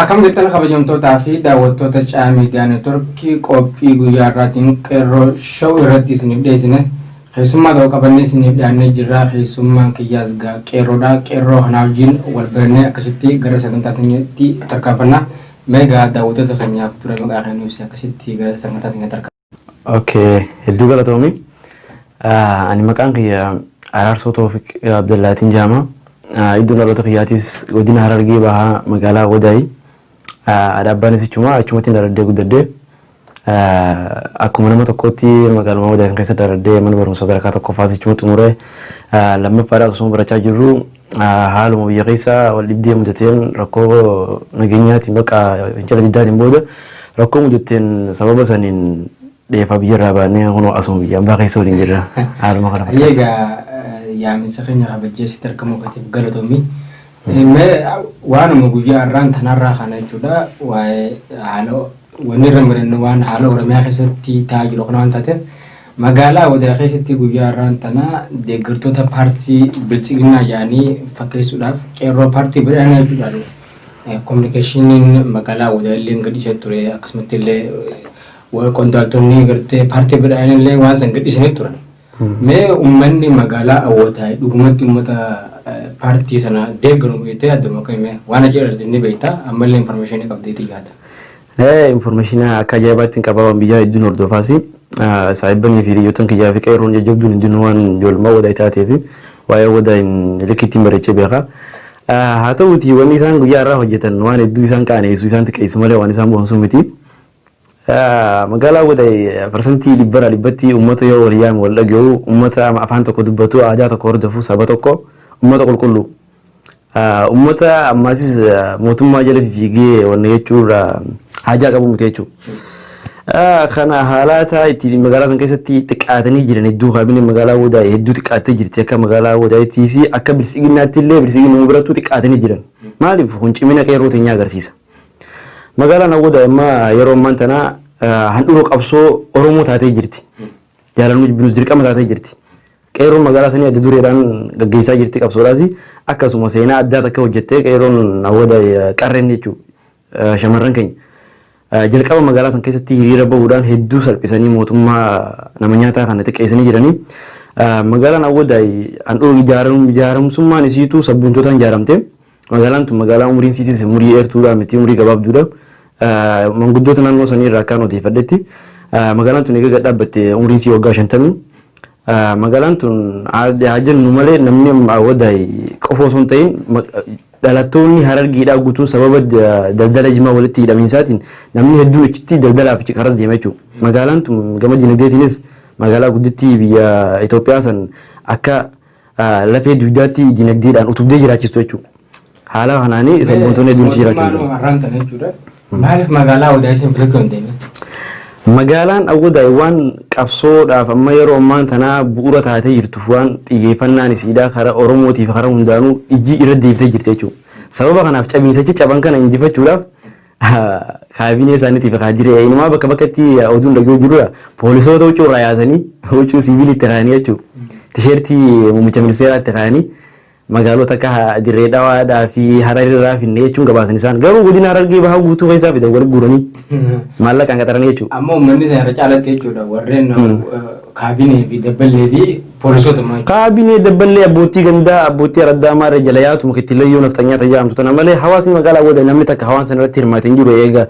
Akkam jirtan, kabajamtootaa fi daawwattoota Caa Miidiyaa Neetworkii? Qophii guyyaa har'aatiin Qeerroo Show irratti isiniif dhiyeessine keessummaa ta'uu qabannee isiniif dhiyaannee jirra. Keessummaan kiyyaas qeerroodha. Qeerroo kanaa wajjin wal barannee akkasitti gara sagantaa keenyatti tarkaanfanna. Mee gaa daawwattoota keenyaaf dura maqaa keenya ibsi, akkasitti gara sagantaa keenyatti tarkaanfanna. Okay, hedduu galatoomi. Ani maqaan kiyya Araarsoo Toofiq Abdallaatiin jedhama. Iddoon dhaloota kiyyaatis godina Harargee Bahaa, magaalaa Wadaayi. Adaabbaanis achumatti dhaladhee guddadhee. Akkuma nama tokkootti magaaluma Wadaayi keessa dhaladhee, mana barumsaa sadarkaa tokkoffaas achuma xumuree, lammaffaadhaas osoo barachaa jirru haaluma biyya keessa wal dhibdee mudateen, rakkoo nageenyaatiin, bakka fincila diddaatiin booda rakkoo mudateen, sababa saniin dheefaa biyyarraa baanee kunoo asuma biyya ambaa keessa waliin jirra. Haaluma kana fakkaata. Egaa yaaminsa keenya kabajjee sitti argamuu keetiif galatoomi. Mee waanuma guyyaa har'aan tanarraa kana jechuudha, waa'ee haala wanni irra mari'annu waan haala Oromiyaa keessatti ta'aa jiru kana waan taateef, magaalaa Wadaa keessatti guyyaa har'aan tana deeggartoota paartii Biltsiginnaa jedhanii fakkeessuudhaaf qeerroo paartii badhaadhinaa jechuudhaan kominikeeshiniin magaalaa Wadaa illee gadhiisee ture. Akkasumatti illee qondaaltonni gartee paartii badhaadhinaa illee waan san gadhiisanii turan. Mee uummanni magaalaa Awwataay dhugumatti uummata paartii sana deeggaru jettee yaaddamu akkami? Waan achi irratti ni beekta, ammallee information qabdeetii yaada. Information akka ajaa'ibaatti hin qabaa, waan biyyaa hedduun hordofaas. Saahibbanii fi hiriyoottan kiyyaa fi qeerroon jajjabduun hundinuu waan ijoollummaa Wadaa taatee fi waa'ee Wadaa likkitti bareechee beeka. Haa ta'uuti, wanni isaan guyyaa irraa hojjetan waan hedduu isaan qaaneessu, isaan xiqqeessu malee waan isaan boonsu miti. Magaalaa Wadaa 100% uummata yoo wal yaame wal dhaga'u, uummata afaan tokko dubbatu, aadaa tokko hordofu, saba tokko, uummata qulqulluu. Uummata ammaasis mootummaa jala fiigee wanna jechuurra haajaa qabu miti jechuudha. Kana haalata itti magaalaa san keessatti xiqqaatanii jiran hedduu, kaabinee magaalaa Wadaa hedduu xiqqaattee jirti. Akka magaalaa Wadaayittis akka Biltsiginnaatti illee Biltsiginnuma birattuu xiqqaatanii jiran. Maaliif? Kun cimina qeerroo teenyaa agarsiisa. Magaalaan Awwadaa amma yeroo ammaan tana handhuura qabsoo Oromoo taatee jirti. Jaalannu jibbinus dirqama taatee jirti. Qeerroon magaalaa sanii adda dureedhaan gaggeessaa jirti qabsoodhaas. Akkasuma seenaa addaa takka hojjettee qeerroon Awwadaa, qarreen jechuudha, shamarran keenya. Jalqaba magaalaa san keessatti hiriira bahuudhaan hedduu salphisanii mootummaa nama nyaataa kana xiqqeessanii jiranii. Magaalaan Awwadaa handhuura ijaaramsummaan isiituu sabboontotaan ijaaramte. Magaalaan tun magaalaa umriin isiitis umurii dheertuudha miti, umurii gabaabduudha. Manguddoota naannoo sanii irraa akkaan odeeffadhetti magaalaan tun egaa dhaabbatte umriin isii waggaa 50. Magaalaan tun haa jennu malee namni Awwadaa qofa osoo hin ta'in dhalattoonni Harargeedhaa guutuun sababa daldala jimaa walitti hidhamiinsaatiin namni hedduun achitti daldalaaf achi karas deema jechuudha. Magaalaan tun gama dinagdeetiinis magaalaa guddittii biyya Itoophiyaa san akka lafee dugdaatti dinagdeedhaan utubdee jiraachistu jechuudha. Haala kanaanii sabboontoonni hedduun achi jiraachuu danda'u. Har'aan tana jechuudha. Maaliif magaalaa Awwadaa isin filachuu hin deemne? Magaalaan Awwadaa waan qabsoodhaaf amma yeroo ammaan tanaa bu'uura taatee jirtuuf, waan xiyyeeffannaan isiidhaa karaa Oromootiif karaa hundaanuu ijji irra deebitee jirti jechuudha. Sababa kanaaf cabiinsachi caban kana injifachuudhaaf kaabinee isaaniitiif kaadiree inumaa bakka bakkatti oduun dhaga'uu jirudha. Poolisoota huccuu irraa yaasanii huccuu siviiliitti kaa'anii jechuudha. Tisheertii muummicha ministeeraatti kaa'anii magaalota akka Dirree Dhawaadhaa fi Hararirraa finne jechuun gabaasan. Isaan garuu godina Harargee Bahaa guutuu keessaa fidan, wal guuranii maallaqaan qaxaranii jechuudha. Amma uummanni isaa irra caalatti jechuudha warreen kaabinee fi dabballee fi poolisoota maal? Kaabinee, dabballee, abbootii gandaa, abbootii araddaa maarree jala yaatu mukittilayyoo nafxanyaa tajaajamtu tana malee hawaasni magaalaa Awwadaa namni takka hawaasa sana irratti hirmaate hin jiru. Eega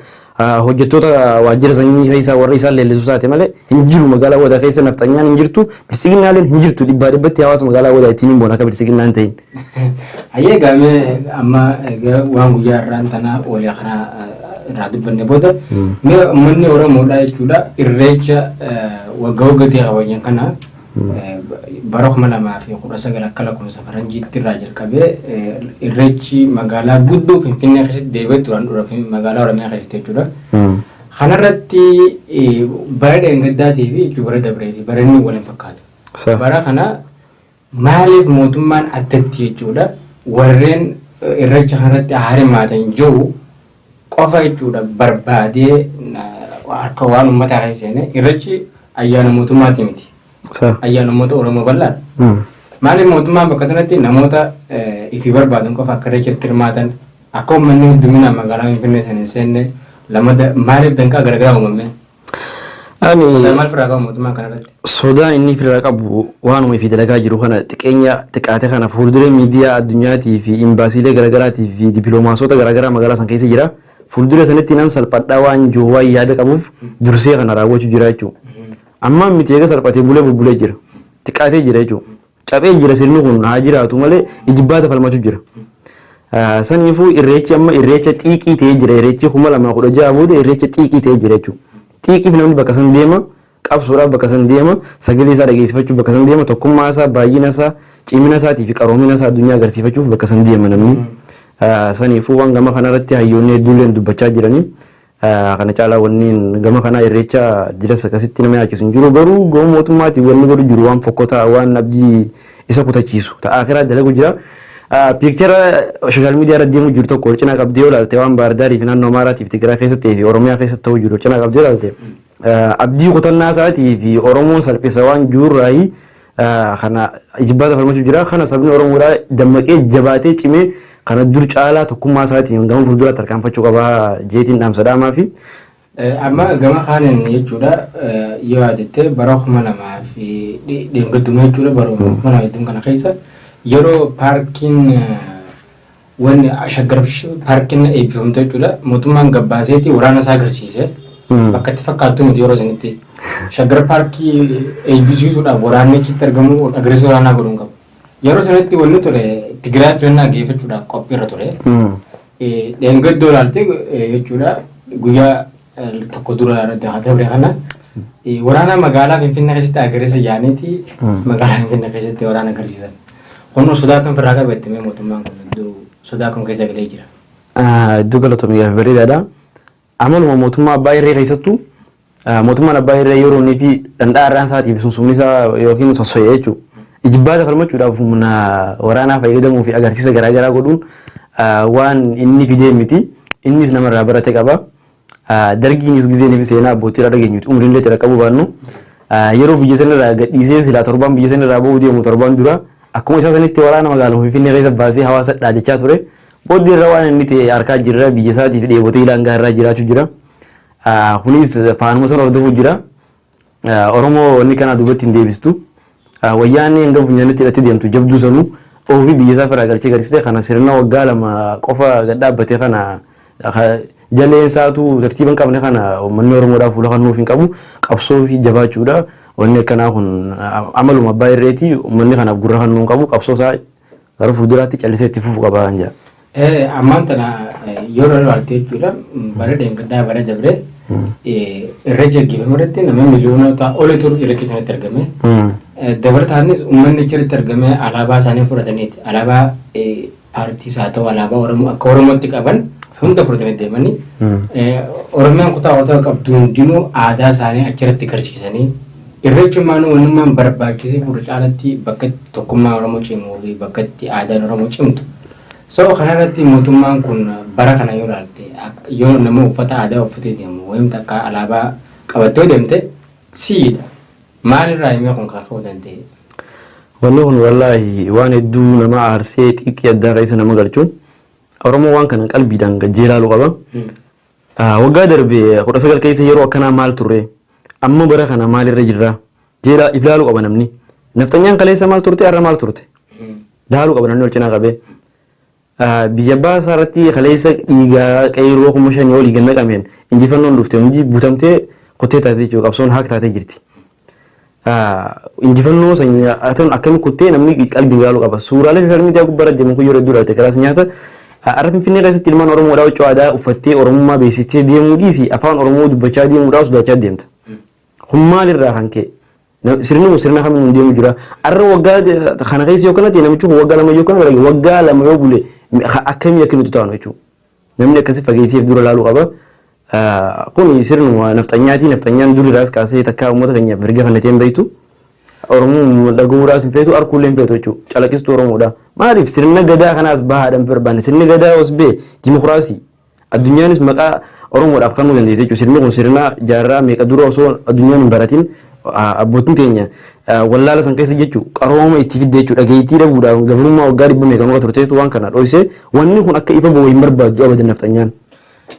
hojjettoota waajjira sanyii keessaa warra isaan leellisu taate malee hin jiru. Magaalaa Awwadaa keessa nafxanyaan hin jirtu, Biltsiginnaaleen hin jirtu. 100% hawaasa magaalaa Awwadaa ittiin hin boona akka Biltsiginnaa hin ta'in. Hayyee, gaamee amma egaa waan guyyaa har'aan tana walii kana irraa dubbanne booda, mee uummanni Oromoodhaa jechuudha irreecha waggaa waggaatti kabajan kana bara 2019 akka lakkoofsa faranjiitti irraa jalqabee irreechi magaalaa guddoo Finfinnee keessatti deebi'ee turan dura magaalaa Oromiyaa keessatti jechuudha. Kanarratti bara dheengaddaatii fi bara dabree fi bara inni waliin fakkaatu. Bara kana maaliif mootummaan addatti jechuudha warreen irreecha kanarratti hirmaatan jiru qofa jechuudha barbaadee harka waan uummataa keessa seene? Irreechi ayyaana mootummaati miti. Ayyaana uummata Oromoo bal'aadha. Maaliif mootummaan bakka kanatti namoota ifii barbaadan qofa akka irreechatti hirmaatan Akka uummanni hedduminaan magaalaa Finfinnee sana hin seenne lamada maaliif danqaa garagaraa uumame? Ani Maal firaa qaba mootummaan kanarratti? Sodaan inni ofirraa qabu waanuma fi dalagaa jiru kana xiqqeenya xiqqaate kana fuulduree miidiyaa addunyaatii fi imbaasiilee garaagaraatii fi dippiloomaasota garaagaraa magaalaa san keessa jira. Fuulduree sanitti nam salphadhaa waan jiru waan yaada qabuuf dursee kana raawwachuu jira jechuudha. Amma miti, eega salphatee bulee bubbulee jira. Xiqqaatee jira jechuudha. Cabee jira. Sirni kun haa jiraatu malee ijibbaata falmachuu jira. Saniifuu irreechi amma irreecha xiiqii ta'ee jira. Irreechi 2016 booda irreecha xiiqii ta'ee jira jechuudha. Xiiqiif namni bakka san deema, qabsoodhaaf bakka san deema, sagalee isaa dhageessifachuuf bakka san deema, tokkummaa isaa, baay'ina isaa, cimina isaatii fi qaroomina isaa addunyaa agarsiifachuuf bakka san deema namni. Saniifuu waan gama kanarratti hayyoonni hedduulleen dubbachaa jiranii. Kana caalaa wanni gama kanaa irreecha jiras akkasitti nama yaachisu hin jiru. Garuu gama mootummaatiin wanni godhu jiru waan fokkotaa, waan abdii isa kutachiisu ta'aa akiraa dalagu jira. Picture social media irra deemu jiru tokko cinaa qabdee yoo ilaalte, waan Baardaarii fi naannoo Amaaraatii fi Tigiraa keessatti fi Oromiyaa keessatti ta'uu jiru cinaa qabdee yoo ilaalte, abdii kutannaa isaatii fi Oromoon salphisa waan jirurraayi kana ijibbaata falmachuu jira. Kana sabni Oromoodhaa dammaqee, jabaatee, cimee kana dur caalaa tokkummaa isaatiin gama fuulduraatti tarkaanfachuu qabaa jeetiin dhaamsa dhaamaa fi. Amma gama kaaniin jechuudha, yoo yaadatte bara 2000 fi dheengadduma jechuudha, bara 2020 kana keessa yeroo paarkiin wanni Shaggar paarkiin eebbifamte jechuudha, mootummaan gabbaaseeti waraana isaa agarsiise. Bakka itti fakkaattu miti. Yeroo isinitti Shaggar paarkii eebbisiisuudhaaf waraanni achitti argamu agarsiisa waraanaa godhuun qabu. Yeroo sanatti wanni ture Tigraay filannaa geeffachuudhaaf qophiirra ture. Dheengaddoo ilaalte jechuudha, guyyaa tokko dura dabre kana waraana magaalaa Finfinnee keessatti agarsiisa jaaniiti magaalaa Finfinnee keessatti waraana agarsiisan. Kun sodaa kan firraa qabatte mee mootummaan kun iddoo sodaa kan keessa galee jira? Iddoo galatoomii, gaaffii bareedaadha. Amaluma mootummaa abbaa irree keessattuu mootummaan abbaa irree yeroo inni fi dhandhaa irraan isaatiif sunsumni isaa yookiin sosso'ee jechuudha. Ijibbaata falmachuudhaaf humna waraanaa fayyadamuu fi agarsiisa garaagaraa godhuun waan inni fidee miti. Innis namarraa barate qaba. Dargiinis gizeen fi seenaa abbootii irraa dhageenyuti umriin illee itti qabu baannu yeroo biyya sanarraa gadhiisee silaa torbaan biyya sanarraa ba'uu deemu torbaan dura akkuma isaa sanitti waraana magaalaa Finfinnee keessa baasee hawaasa dhaadachaa ture. Booddee irra waan inni ta'e harkaa jirra, biyya isaatiif dheebotee ilaan irraa jiraachuu jira. Kunis faanuma sana hordofuu jira. Oromoo wanni kanaa duubatti hin deebistu. Wayyaanni hanga funyaanitti hidhattee deemtu jabduu sanuu ofii biyya isaa firaa galchee agarsiise. Kana sirna waggaa 2 qofa gad dhaabbate kana jaleen isaatu tartiiba hin qabne kana uummanni Oromoodhaaf fuula kan nuuf hin qabu qabsoo fi jabaachuudha. Wanni akkanaa kun amaluma abbaa irreeti. Uummanni kanaaf gurra kan nuun qabu qabsoo isaa gara fuulduraatti callisee itti fufuu qaba kan jedha. Ammaan tana yeroo ilaalte jechuudha, bara dheengaddaa bara dabre irreecha gaggeeffame irratti nama miliyoonota olitu irreecha sanatti argame. Dabalataanis uummanni achirratti argame alaabaa isaanii fudhataniiti. Alaabaa paartiis haa ta'u, alaabaa Oromoo akka Oromootti qaban hunda fudhatanii deemanii Oromiyaan kutaa otoo qabdu hundinuu aadaa isaanii achirratti agarsiisanii irreechummaan wannummaan barbaachisee fuula caalatti bakka itti tokkummaa Oromoo cimuu fi bakka itti aadaan Oromoo cimtu. So kanarratti mootummaan kun bara kana yoo ilaalte, yoo nama uffata aadaa uffatee deemu wayim takka alaabaa qabattee yoo deemte siidha. Maalirraa himee kun kan ka'uu danda'e? Wanni kun wallaahi waan hedduu nama aarsee xiqqii addaa keessa nama galchu. Oromoo waan kana qalbiidhaan gajjee ilaaluu qaba. Waggaa darbe 19 keessa yeroo akkanaa maal turre? Amma bara kana maalirra jirra? Jeelaa if ilaaluu qaba namni. Nafxanyaan kaleessa maal turte? Har'a maal turte? Laaluu qaba namni ol cinaa qabee. Biyya abbaa isaa irratti kaleessa dhiigaa qeerroo 5,000 olii ganna qabeen injifannoon dhufte hundi butamtee kottee taatee jechuudha. Qabsoon haaq taatee jirti. Injifannoo san akkami kuttee namni qalbiin ilaaluu qaba. Suuraalee social media gubbaarra deeman kun yeroo hedduu ilaalte kalaas nyaata. Har'a Finfinnee keessatti ilmaan Oromoodhaa huccuu aadaa uffattee Oromummaa beeksistee deemuu dhiisi, afaan Oromoo dubbachaa deemuudhaa sodaachaa deemta. Kun maalirraa kan ka'e? Sirni kun sirna kamiin deemu jira? Har'a waggaa kana keessa yoo kana ta'e, namichi kun waggaa 2 yoo kana dalage, waggaa 2 yoo bule akkamii akka nuti taanu jechuudha. Namni akkasii fageessee dura ilaaluu qaba. Kun sirnuma nafxanyaati. Nafxanyaan duriraas kaasee takkaa uummata keenyaaf mirga kana ta'een beektu. Oromoo dhagahuudhaas hin feetu, arguullee hin feetu jechuudha. Calaqqistuu Oromoodha. Maaliif sirna gadaa kanaas bahaadhaan barbaanne? Sirni gadaa os bee dimokiraasii. Addunyaanis maqaa Oromoodhaaf kennuu dandeesse jechuudha. Sirni kun sirna jaarraa meeqa dura osoo addunyaan hin baratin Abbootiin teenya wallaala san keessa jechuu qarooma itti fidde jechuudha. Dhageettii dhabuudhaan gabrummaa waggaa dhibba meeqa nurra turteetu waan kana dhoysee wanni kun akka ifa bahu hin barbaaddu abadan nafxanyaan.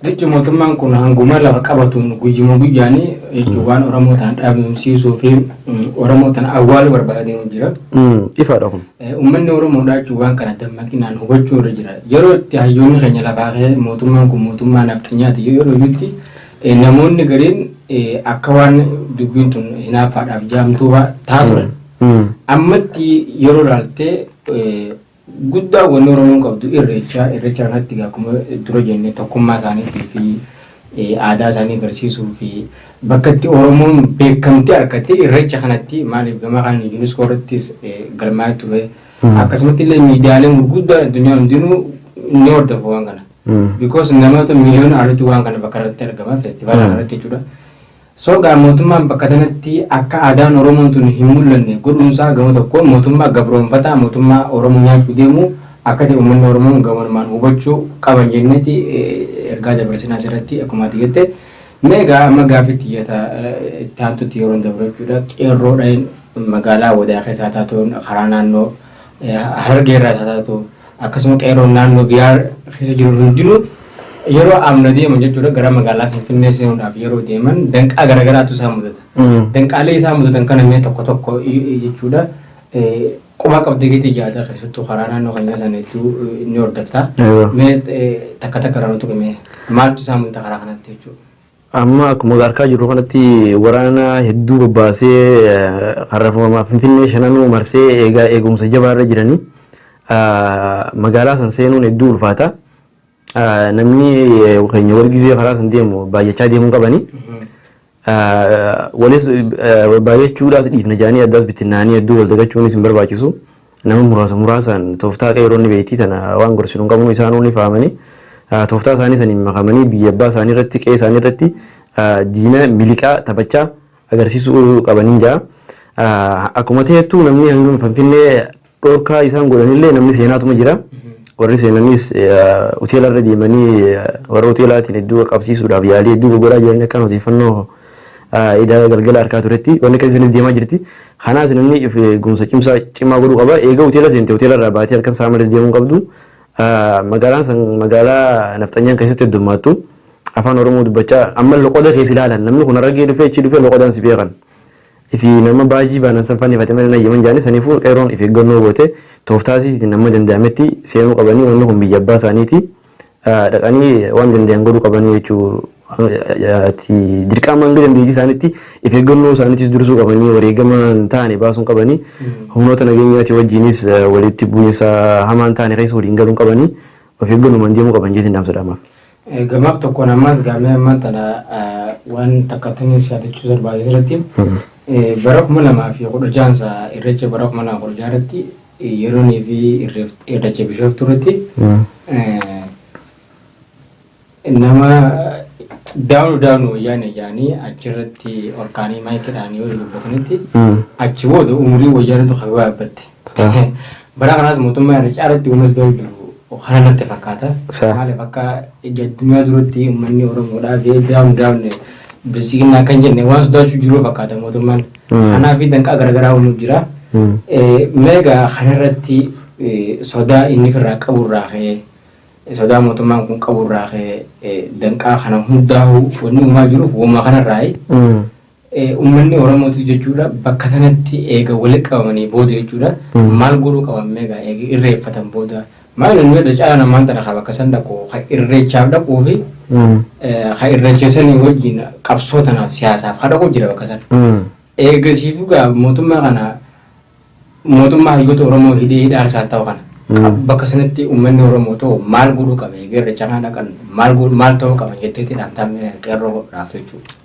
Jechuun mootummaan kun hanguma lafa qabatuun guyyuma guyyaanii jechuun waan Oromoo tana dhabamsiisuu fi Oromoo tana awwaaluu barbaadaa deemu jira. Ifaadha kun. Uummanni Oromoodhaa jechuun waan kana dammaqinaan hubachuu irra jira. Yeroo itti hayyoonni keenya lafaa ka'ee mootummaan kun mootummaa nafxanyaati yeroo iyyutti namoonni gariin akka waan dubbiin tun hinaaffaadhaaf jaamtuu ta'a turan. Ammatti yeroo ilaaltee guddaa wanni Oromoon qabdu irreecha. Irreecha kanatti akkuma dura jenne tokkummaa isaaniitii fi aadaa isaanii agarsiisuu fi bakka itti Oromoon beekamtii argatte irreecha kanatti. Maaliif, gama kan UNESCO irrattis galmaa'ee ture. Akkasumatti illee miidiyaaleen gurguddaan addunyaa hundinuu ni hordofu waan kana. Because namoota miliyoona alutti waan kana bakka irratti argama, feestivaala kanarratti jechuudha. So gaa mootummaan bakka kanatti akka aadaan Oromoon tun hin mul'anne godhuunsaa gama tokko mootummaa gabroonfataa, mootummaa Oromoo nyaachuu deemu akka ta'e uummanni Oromoo gabanumaan hubachuu qaban jenneeti ergaa dabarsinaa asirratti akkuma ati jette. Mee egaa amma gaaffii xiyyeeta itti aantutti yeroo dabru jechuudha. Qeerroodhaan magaalaa Wadaa keessaa taatuun karaa naannoo Harargee irraa taatu, akkasuma qeerroon naannoo biyyaa keessa jiru hundinuu yeroo amna deeman jechuudha, gara magaalaa Finfinnee seenuudhaaf yeroo deeman danqaa garaagaraatu isaan mudata. Danqaalee isaan mudatan kana mee tokko tokko jechuudha quba qabdee keetii jaata, keessattuu karaa naannoo keenyaa sana hedduu ni hordofta. Mee takka takka irraa nutti himi, maaltu isaan mudata karaa kanatti jechuudha? Amma akkuma harkaa jirru kanatti waraana hedduu bobbaasee karra Finfinnee shananuu marsee eegaa eegumsa jabaarra jiranii magaalaa san seenuun hedduu ulfaata. Namni keenya walgizee karaa san deemu baay'achaa deemuu qabanii. Walis baay'achuudhaas dhiifna jaanii addaas bittinnaanii hedduu wal dagachuunis hin barbaachisu. Nama muraasa muraasaan tooftaa qeerroonni beektii tana waan gorsinu hin qabnu, isaanuu ni fahamanii. Tooftaa isaanii saniin makamanii biyya abbaa isaanii irratti, qe'ee isaanii irratti diina miliqaa taphachaa agarsiisuu qabaniin jaa. Akkuma ta'ettuu namni hangam Finfinnee dhorkaa isaan godhanillee namni seenaatuma jira. Warri seenanis hoteela irra deemanii warra hoteelaatiin hedduu qabsiisuudhaaf yaalii hedduu godhaa jiran akkaan odeeffannoo idaa galgala harkaa turetti wanni akkasiisanis deemaa jirti. Kanaas namni eegumsa cimsaa cimaa godhuu qaba. Eega hoteela seente hoteela irraa baatee halkan isaa malees deemuu qabdu. Magaalaan san magaalaa nafxanyaan keessatti heddummaattu, afaan Oromoo dubbachaa amma loqoda keessa ilaalan, namni kun Harargee dhufee achi dhufee loqodaan si beekan. Ifi nama baajii baanan san fannifate malee nayyaman jaanii. Saniifuu qeerroon if eeggannoo goote tooftaasiitiin amma danda'ametti seenuu qabanii. Wanni kun biyya abbaa isaaniiti, dhaqanii waan danda'an godhuu qabanii jechuu. Dirqama hanga dandeettii isaaniitti if eeggannoo isaaniitis dursuu qabanii, wareegama hin taane baasuun qabanii, humnoota nageenyaati wajjinis walitti bu'iinsa hamaa hin taane keessa waliin galuun qabanii, of eeggannumaan deemuu qaban jeetiin dhaamsa dhaamaaf. Gamaaf tokkoon ammas gaamee ammaan tana waan takka tanis yaadachuu barbaade irratti, bara 2016 irreecha bara 2016 irratti yeroonii fi irreecha Bishooftuu irratti nama down down Wayyaane jedhanii achirratti ol kaanii maayikiidhaan yoo dubbatanitti achi booda umurii Wayyaanitu kan gabaabbatte. Bara kanaas mootummaa irra caalatti uummas ta'uu jiru kana natti fakkaata. Maaliif, akka addunyaa duratti uummanni Oromoodhaa fi down down bilisiginaa kan jenne waan sodaachuu jiru fakkaata mootummaan. Kanaaf danqaa garaagaraa uumuu jira. Meegaa kanarratti sodaa inni ofirraa qaburraa ka'ee, sodaa mootummaan kun qaburraa ka'ee, danqaa kana hundaa'uu wanni uumaa jiruuf uumaa kanarraayi. Uummanni Oromootis jechuudha bakka kanatti eega walitti qabamanii booda jechuudha maal godhuu qaban? Meegaa eega irreeffatan booda maal inni irra caalaa namaan tana bakka san dhaqu kan irreechaaf dhaquu fi kan irreechessanii wajjin qabsoo tanaaf siyaasaaf kan dhaqu jira bakka san. Eegasiifuu gaa mootummaa kana, mootummaa hayyoota Oromoo hidhee hidhaan isaan ta'u kana. Bakka sanatti uummanni Oromoo ta'u maal godhuu qaba? Eega irreecha kana dhaqan maal maal ta'uu qaba jetteetti dhaamtaa qeerroodhaaf jechuudha?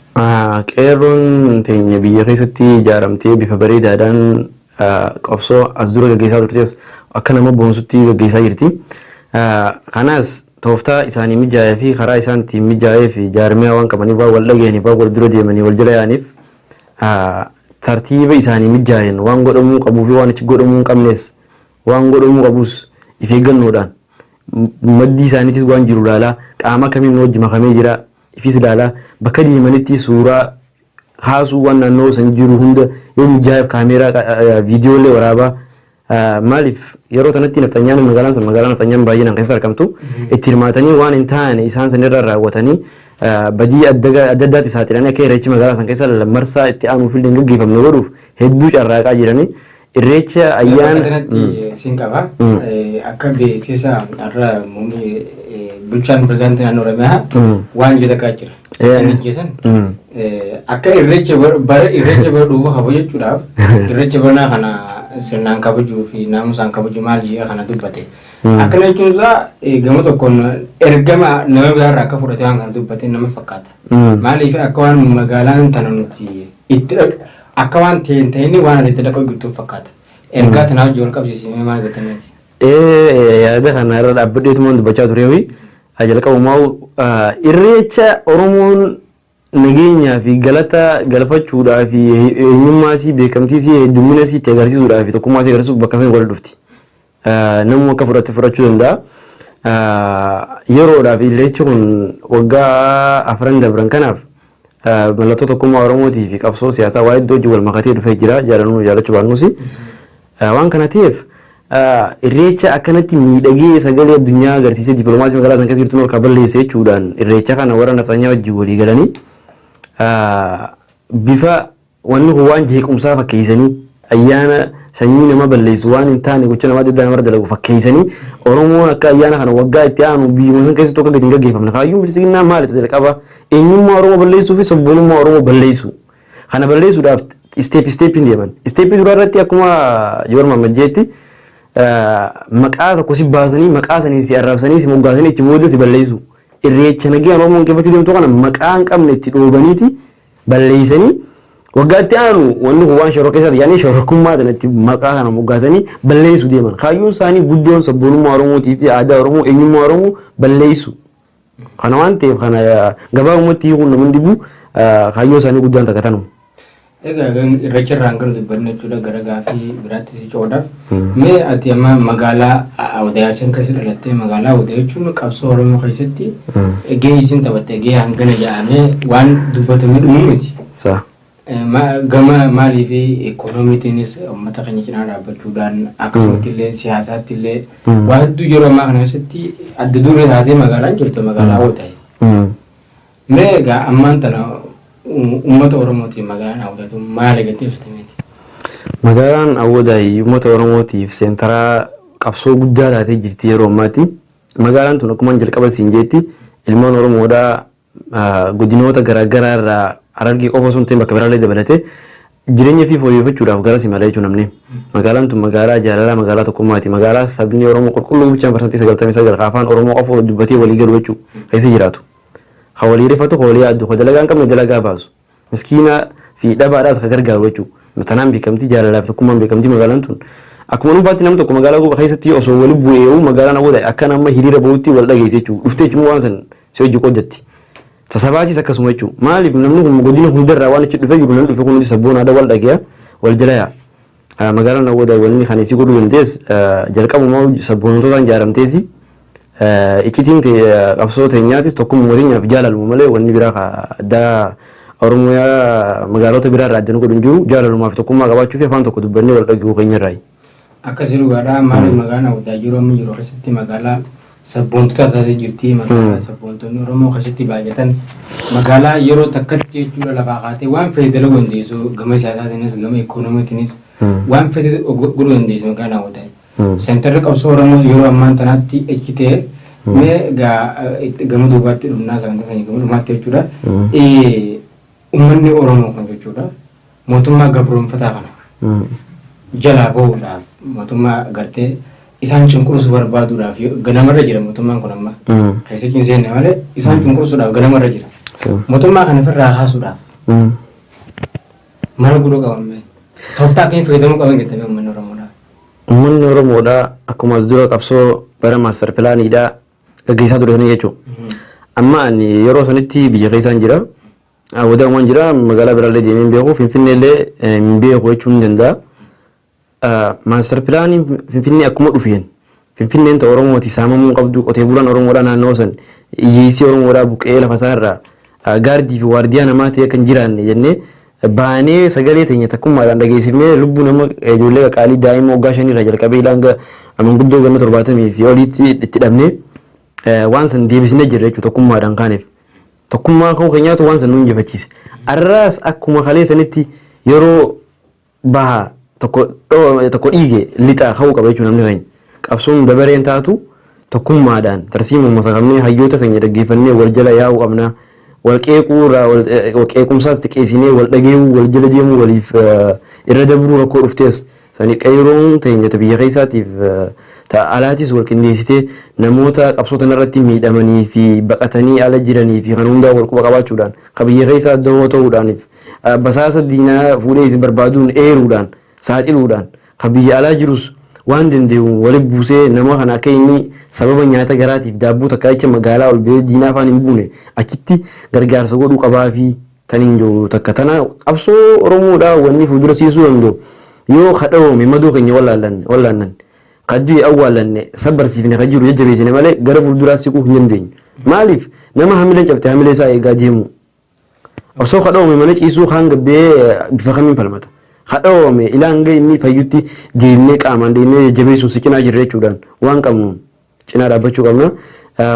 Qeerroon teenya biyya keessatti ijaaramtee bifa bareedaadhaan qabsoo as dura gaggeessaa turtes akka nama boonsutti gaggeessaa jirti. Kanaas tooftaa isaanii mijaa'ee fi karaa isaan ittiin mijaa'ee fi jaarmiyaa waan qabaniif, waan wal dhaga'aniif, waan wal dura deemanii wal jala yaa'aniif, tartiiba isaanii mijaa'een waan godhamuu qabuu fi waan achi godhamuu hin qabnes, waan godhamuu qabus if eeggannoodhaan maddii isaaniitis waan jiru ilaalaa, qaama kamiin wajji makamee jira ifis ilaalaa, bakka deemanitti suuraa Kaasuu waan naannoo san jiru hunda yoo mijaa'eef kaameeraa viidiyoolee waraabaa. Maaliif yeroo sanatti nafxanyaan magaalaan san magaalaa nafxanyaan baay'inaan keessa argamtu itti hirmaatanii waan hin taane isaan sanirra raawwatanii badii adda addaatiif saaxilanii akka irreechi magaalaa san keessa marsaa itti aanuuf illee hin gaggeeffamne godhuuf hedduu carraaqaa jiranii. Irreecha ayyaana. Bakka kanatti siin qaba. Akka beeksisa har'a bulchaan pirezidaantii naannoo Oromiyaa waan jedhe takkaa jira. Kan ajjeesan akka irreecha bara irreecha bara dhufu kabajachuudhaaf irreecha baranaa kana sirnaan kabajuu fi naamusaan kabajuu maal jedhee kana dubbate. Akkana jechuun isaa gama tokkoon ergama nama biraarraa akka fudhate waan kana dubbate nama fakkaata. Maaliif akka waan magaalaan tana nuti itti akka waan ta'e hin ta'in waan ati itti dhaquu jirtu fakkaata. Ergaa tanaa wajjin wal qabsiisimee maal jettaniiti? Yaada kana irra dhaabbadheetumaan dubbachaa ture. Jalqabumaa irreecha Oromoon nageenyaa fi galata galfachuudhaa fi eenyummaa isii, beekamtii isii, heddummina isii itti agarsiisuudhaa fi tokkummaa isii agarsiisuuf bakka sana wal dhufti. Namni akka fudhate fudhachuu danda'a. Yeroodhaaf irreechi kun waggaa 4 dabran kanaaf mallattoo tokkummaa Oromootii fi qabsoo siyaasaa waa hedduu wajjin wal makatee dhufee jira. Jaalannuu jaalachuu baannus. Waan kana ta'eef irreecha akkanatti miidhagee sagalee addunyaa agarsiisee dippiloomaasii magaalaa sana keessa jirtu harkaa balleesse jechuudhaan irreecha kana warra nafxanyaa wajjin walii galanii bifa wanni kun waan jeequmsaa fakkeessanii ayyaana sanyii nama balleessu waan hin taane gocha nama adda addaa namarra dalagu fakkeessanii Oromoon akka ayyaana kana waggaa itti aanu biyyuma san keessatti akka gadi hin gaggeeffamne. Kaayyoon bilisiginnaa maali jalqaba? Eenyummaa Oromoo balleessuu fi sabboonummaa Oromoo balleessuu. Kana balleessuudhaaf step stepiin deeman. Stepii duraa irratti akkuma Joor Mahammad jeetti maqaa tokko si baasanii, maqaa sanii si arrabsanii, si moggaasanii, itti booda si balleessu. Irreecha nagayaan Oromoon qeeffachuu deemtu kana maqaa hin qabne itti dhoobaniiti balleessanii waggaa itti aanu wanni kun waan shororkeessaa yaanii shororkummaa kanatti maqaa kana moggaasanii balleessuu deeman. Kaayyoon isaanii guddoon sabboonummaa Oromootii fi aadaa Oromoo, eenyummaa Oromoo balleessu. Kana waan ta'eef kana gabaabumatti hiikuun namni dhibu kaayyoo isaanii guddaan takka tanuma. Egaa irreecha irraan gara dubbanne jechuudha, gara gaafii biraatti si coodaaf. Mee ati amma magaalaa Awdayaa isin keessa dhalattee, magaalaa Awdayaa jechuun qabsoo Oromoo keessatti gahee isin taphatte gahee hangana jedhamee waan dubbatamee dhumu miti. Gama maalii fi ikoonomiitiinis uummata keenya cinaa dhaabbachuudhaan akkasumatti illee siyaasaatti illee waa hedduu yeroo ammaa kana keessatti adda duree taatee magaalaan jirtu magaalaa Awdayaa. Mee egaa ammaan tana uummata Oromootiin magaalaan Awdaatu maal eegattee ibsitameeti? Magaalaan Awwadaay uummata Oromootiif seentaraa qabsoo guddaa taatee jirti yeroo ammaatti. Magaalaan tun akkuma jalqaba siin jeetti ilmaan Oromoodhaa godinoota garaagaraa irraa, Harargee qofa osoo hin ta'in bakka biraallee dabalatee, jireenya fi fooyyeffachuudhaaf gara simala jechuun namni. Magaalaan tun magaalaa jaalalaa, magaalaa tokkummaati. Magaalaa sabni Oromoo qulqulluu bichaan 99% afaan Oromoo qofa dubbatee walii galu jechuudha. Keessa jiraatu. Ka walii rifatu, ka walii yaaddu, ka dalagaa hin qabne dalagaa baasu. Miskiina fi dhabaadhaas ka gargaaru jechuudha. Tanaan beekamti, jaalalaa fi tokkummaan beekamti magaalaan tun. Akkuma dhuunfaatti namni tokko magaalaa guba keessatti osoo wali bu'ee magaalaan Awwadaay akka nama hiriira bahutti wal dhageesse jechuudha. Dhuftee jechuun waan san si hojii qooddatti. Tasabaatis akkasuma jechuudha. Maaliif namni kun godina hundarraa waan achi dhufee jiru, namni dhufe kun hundi sabboonaadha, wal dhageeya, wal jala yaa'a. Magaalaan Awwadaay wanni kan isii godhuu dandees jalqabumaa sabboontootaan ijaaramteesi. Iccitiin qabsoo teenyaatis tokkummaa teenyaaf jaalaluma malee wanni biraa addaa Oromiyaa magaalota biraa irraa adda nu godhu hin jiru. Jaalalumaa fi tokkummaa qabaachuu fi afaan tokko dubbannee wal dhagahuu keenya irraayi. Akkasii dhugaadha. Maaliif magaalaan Awwadaa yeroo amma jiru keessatti magaalaa sabboontota taatee jirti. Magaalaa sabboontonni Oromoo keessatti baay'atan. Magaalaa yeroo takkatti jechuudha lafaa kaatee waan fedhe dalaguu dandeessu, gama siyaasaatiinis gama ikoonomiitiinis waan fedhe godhuu dandeessu magaalaan Awwadaa. Seentarri qabsoo Oromoo yeroo ammaan tanaatti achi ta'e. Mee egaa gama duubaatti dhumnaa sagantaa keenya gama dhumaatti jechuudha. Uummanni Oromoo kun jechuudha mootummaa gabroonfataa kana jalaa bahuudhaaf, mootummaa gartee isaan cunqursuu barbaaduudhaaf ganamarra jira, mootummaan kun amma keessa hin seenne malee isaan cunqursuudhaaf ganamarra jira. Mootummaa kana ofirraa kaasuudhaaf mala godhuu qaban mee? Tooftaa akkamii fayyadamuu qaban jettanii uummanni Oromoodhaa? Uummanni Oromoodhaa akkuma as dura qabsoo bara master planiidhaa gaggeessaa ture sanii jechuudha. Amma ani yeroo sanitti biyya keessaan jira. Awwadaamaan jira, magaalaa biraallee deemee hin beeku, Finfinnee illee hin beeku jechuun ni danda'a. Master planiin Finfinnee akkuma dhufeen Finfinneen ta'e Oromooti saamamuu hin qabdu, qotee bulaan Oromoodhaa naannoo san hiyyeessii Oromoodhaa buqqee lafa isaa irraa gaardii fi waardiyaa namaa ta'e akka hin jiraanne jennee Baanee sagalee teenya takkummaadhaan dhageessifnee lubbuu nama ijoollee qaqaalii daa'ima waggaa 5 irraa jalqabee hanga manguddoo ganna 70 fi oliitti itti dhabnee waan san deebisnee jirra jechuudha tokkummaadhaan kaaneef. Tokkummaa ka'uu keenyaatu waan san nu injifachiise. Arraas akkuma kalee sanitti yeroo baha tokko tokko dhiige lixaa ka'uu qaba jechuudha namni keenya. Qabsoon dabareen taatu tokkummaadhaan tarsiimuma masakamnee hayyoota keenya dhaggeeffannee wal jala yaa'uu qabna. Wal qeequu irraa wal qeequmsaas xiqqeessinee wal dhageessuu wal jala deemuu waliif irra dabruu rakkoo dhuftees sani qeeroon teenya ta biyya keessaatiif ta alaatis wal qindeessitee namoota qabsoo tanarratti miidhamanii fi baqatanii ala jiranii fi kan hundaa wal quba qabaachuudhaan ka biyya keessaa dahoo ta'uudhaaniif basaasa diinaa fuudhee isin barbaaduun eeruudhaan saaxiluudhaan ka biyya alaa jirus waan danda'u wali buusee nama kana akka inni sababa nyaata garaatiif daabboo takka jecha magaalaa ol ba'ee diinaa afaan hin buune achitti gargaarsa godhuu qabaa fi tan hin jiru takka tana qabsoo Oromoodhaa wanni fuuldura siisuu danda'u yoo kadhawoome madoo keenya wallaannan kadduu awwaallanne sabbarsiifne kan jiru jajjabeessine malee gara fuulduraa siquu hin dandeenyu. Maaliif nama hamileen cabte hamilee isaa eegaa deemu osoo kadhawoome mana ciisuu kaan gabbee bifa kamiin falmata. Kadhawoome ilaa hanga inni fayyutti deemnee qaamaan deemnee jajjabeessuun si cinaa jirra jechuudhaan waan qabnuun cinaa dhaabbachuu qabna.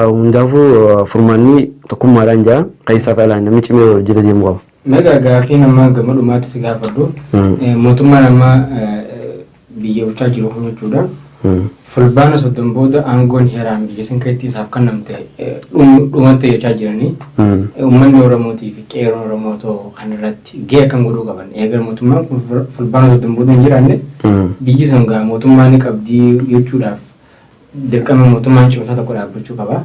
Hundaafuu furmaanni tokkummaadhaan jira keessaa fi alaan namni cimee wal jala deemuu qaba. Meeqa gaafii nama gama dhumaatti si gaafadhu. Mootummaan amma biyya bulchaa jiru kun jechuudha. Fulbaana 30 booda aangoon heeraan biyya san keessatti isaaf kennamte dhumatte jechaa jiranii. Uummanni Oromootii fi qeerroon Oromoo too kan irratti gahee akkam godhuu qaban. Eegar mootummaan kun fulbaana 30 booda hin jiraanne biyyi sun gaa mootummaa ni qabdii jechuudhaaf dirqama mootummaan cimsaa tokko dhaabbachuu qaba.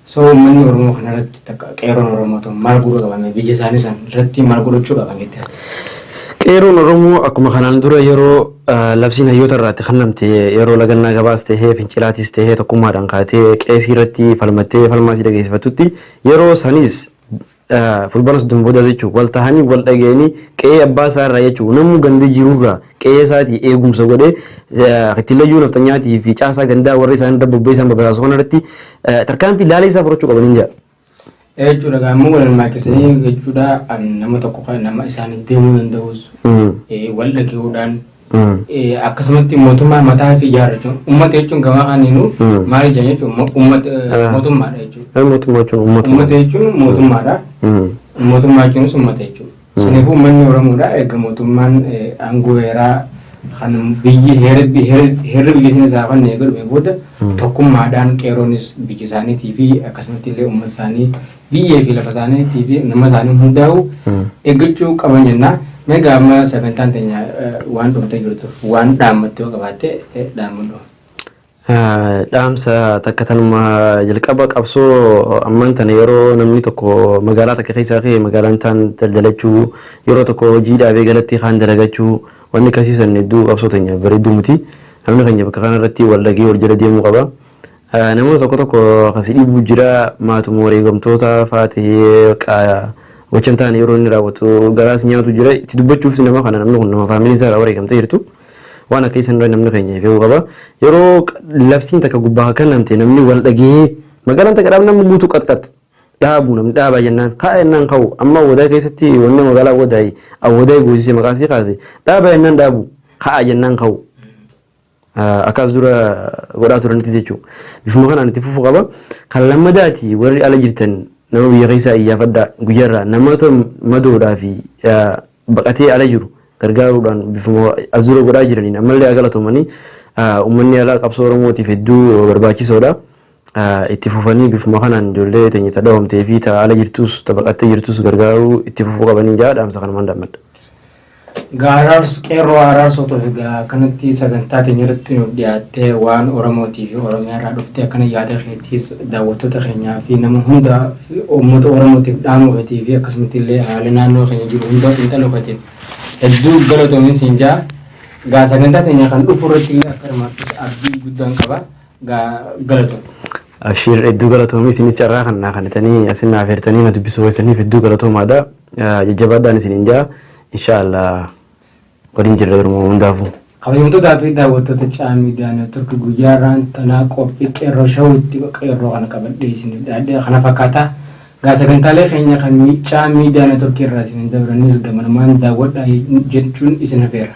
So uummanni Oromoo kanarratti takka qeerroon Oromoo ta'u maal godhuu qaban biyya isaanii san irratti maal godhachuu qaban jettee? Qeerroon Oromoo akkuma kanaan dura yeroo labsiin hayyoota irraatti kennamte yeroo lagannaa gabaas tahee fincilaatis tahee tokkummaadhaan kaatee qeesii irratti falmattee falmaasii dhageessifattutti yeroo sanis fulbaana 30 boodas jechuun wal tahanii wal dhageenii qe'ee abbaa isaa irraa jechuun namuu ganda jirurraa qe'ee isaatii eegumsa godhee kittilayyuu nafxanyaatii fi caasaa gandaa warra isaan irra bobba'ee isaan babaasu kanarratti tarkaanfii laalee isaa fudhachuu qaban hin jira. Jechuudha gaammoo wal hirmaachisanii jechuudha nama tokko nama isaanii deemuu danda'us wal dhagee'uudhaan akkasumatti mootummaa mataa fi ijaarrachuun uummata jechuun gamaa kaaniinuu maal jedhan jechuun uummata mootummaadha jechuudha. Mootummaa jechuun uummata. Uummata jechuun mootummaadha. Mootummaa jechuunis uummata jechuudha. Saniifuu uummanni Oromoodha erga mootummaan aangoo heeraa kan biyyi heerri biyya sana isaa kan eega dhume booda tokkummaadhaan qeerroonis biyya isaaniitii fi akkasumatti illee uummata isaanii biyyee fi lafa isaaniitii fi nama isaanii hundaa'u eeggachuu qaban jenna. Meegaa amma sagantaan teenya waan dhumtee jirtuuf waan dhaammattu yoo qabaatte dhaammadhu. Dhaamsa takka tanuma jalqaba qabsoo ammaan tana yeroo namni tokko magaalaa takka keessaa ka'e magaalaan taan daldalachuu yeroo tokko hojii dhaabee galatti kaan dalagachuu wanni akkasiisan hedduu qabsoo teenya bareedduu miti. Namni keenya bakka kanarratti wal dhagee wal jala deemuu qaba. Namoota tokko tokko akkasii dhiibuu jira maatuma wareegamtoota fa'aa ta'ee gocha hin taane yeroo inni raawwatu garaas nyaatu jira itti dubbachuufis nama kana namni kun nama faamiliin isaa irraa wareegamtee jirtu. Waan akka isaan irra namni keenya fe'uu qaba. Yeroo labsiin takka gubbaa kennamte namni wal dhagee magaalaan takka dhaab namni guutuu qaxqax dhaabu namni dhaabaa jennaan kaa jennaan ka'u amma wadaa keessatti wanni magaalaa wadaay awwadaa goosisee maqaa sii kaase dhaabaa jennaan dhaabu kaa jennaan ka'u. Akkas dura godhaa turanitti jechuudha. Bifuma kanaan itti fufuu qaba. Kan lammadaati warri ala jirtan nama biyya keessaa iyyaafadhaa guyyaarraa namoota madoodhaa fi baqatee ala jiru gargaaruudhaan bifuma as dura godhaa jiraniin ammallee haa galatoomanii uummanni alaa qabsoo Oromootiif hedduu barbaachisoodha. Itti fufanii bifuma kanaan ijoollee teenya ta dhawamtee fi ta ala jirtus ta baqattee jirtus gargaaruu itti fufuu qabanii jaa dhaamsa kanumaan dhaammadha. Gaaraars qeerroo araarsoo ta'e egaa akkanatti sagantaa teenya irratti nuuf dhiyaattee waan Oromootii fi Oromiyaa irraa dhuftee akkana yaada keetiis daawwattoota keenyaa fi nama hundaa fi uummata Oromootiif dhaamuu keetii fi akkasumatti illee haala naannoo keenya jiru hundaa xiinxaluu keetiif hedduu galatoomin siin jaa. Gaa sagantaa teenya kan dhufu irratti illee akka hirmaattus abdii guddaan qaba. Gaa galatoom. Abshiir hedduu galatoomii isinis carraa kan naa kennitanii asin naaf eertanii na dubbisuu keessaniif hedduu galatoomaadha. Jajjabaadhaan isiniin jaa. Inshaallah waliin jirra yeroo hundaafuu. Kabajamtootaa fi daawwattoota Caa Miidiyaa Neetwork guyyaa irraan tanaa qophii qeerroo shawutti qeerroo kana qabadhee isiniif dhiyaadhe kana fakkaata. Gaa sagantaalee keenya kan Miicaa Miidiyaa Neetworkii irraa isin dabranis gamanumaan daawwadhaa jechuun isin hafeera.